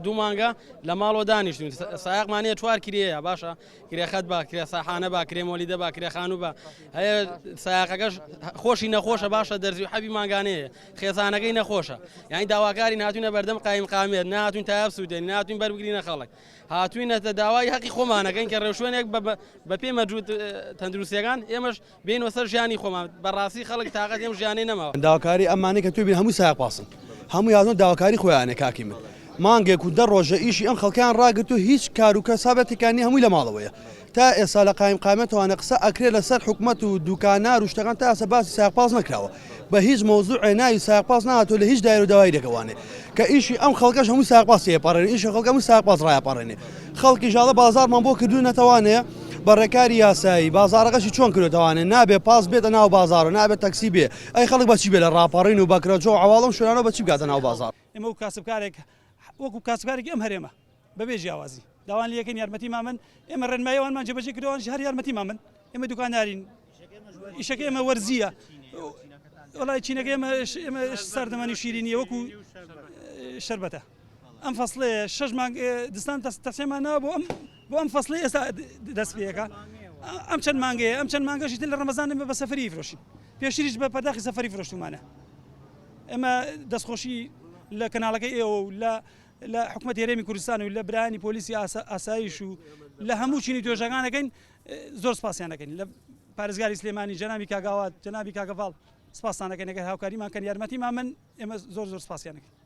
دوو مانگە لە ماڵەوە دانیشتوین سایەقمان هەیە چوار کرێیە باشە کرێ خەت با کرێ ساحانە با کرێ مۆلیدە با کرێ خانوو بە هەیە سایەقەکەش خۆشی نەخۆشە باشە دەرزی و حەبی مانگانەیە خێزانەکەی نەخۆشە یعنی داواکاری هاتوینە بەردەم قایم قامێت نهاتوین تایە سوودێن نهاتوین بەربگرینە خەڵک هاتوینەتە داوای هەقی خۆمانەکەین کە ڕێوشوێنێک بە پێی مەرجوت تەندروستیەکان ئێمەش بێینەوە سەر ژیانی خۆمان بەڕاستی خەڵک تاقەتی ئەم ژیانەی نەماوە. داواکاری ئەمانەی کە تۆ بین هەمووی سایەق پاسن هەمووی هاتوون داواکاری خۆیانە کاکی من مانگێک و دە ڕۆژە ئیشی ئەم خەڵکیان ڕاگرت و هیچ کار و کەسابەتێکیان نیە هەمووی لە ماڵەوەیە تا ئێستا لە قایم قامەتەوانە قسە ئەکرێ لەسەر حکومەت و دوکانار و شتەکان تا ئێستا باسی سایەق پاس نەکراوە بە هیچ مەوزوعێ ناوی سایەق پاس نەهاتووە لە هیچ دایرە و دەوایرێکەوانێ کە ئیشی ئەم خەڵکەش هەمووی سایەق پاس تێپەڕێنێ ئیشی خەڵک هەمووی سایەق پاس ڕایەپەڕێنێ خەڵکیش ئاڵە بازاڕمان بۆ کردوونەتەوانێ بە ڕێکاری یاسایی بازاڕەکەشی چۆن کردووەتەوانێ نابێ پاس بێتە ناو بازاڕ و نابێت تەکسی بێ ئەی خەڵک بە چی بێ لە ڕاپەڕین و بەکرەجۆ و عەواڵە و شوێنانەوە بە چی بگاتە ناو بازاڕ؟ ئێمە وەکو کاسبکارێک وەکو کاسبکارێکی ئەم هەرێمە بەبێ جیاوازی داوان لێکەین یارمەتیمان بن ئێمە ڕێنمایی ئەوانمان جێبەجێ کردووە ئەوانیش هەر یارمەتیمان بن ئێمە دوکاندارین ئیشەکە ئێمە وەرزیە وەڵای چینەکە ئێمە ئێمە ساردەمەنی شیرینیە وەکو شەربەتە ئەم فەسڵەیە شەش مانگ دستان تەسێمان ناوە بۆ ئەم بۆ ئەم فەسڵی ئێستا دەست پێەکە ئەم چەند مانگەیە ئەم چەند مانگەشی تر لە ڕەمەزان ئێمە بە سەفری فرۆشین پێشتریش بە پەرداخی سەفری فرۆشتومانە ئێمە دەستخۆشی لە کەناڵەکەی ئێوە و لە لە حکومەت هەرێمی کوردستان و لە برایانی پۆلیسی ئاسایش و لە هەموو چینی توێژەکان دەکەین زۆر سپاسیان دەکەین لە پارێزگاری سلێمانی جەنابی کاگاوات جەنابی کاگەڤاڵ سپاسان دەکەین ئەگەر هاوکاریمان کەن یارمەتیمان من ئێمە زۆر زۆر سپاسیان دەکەین.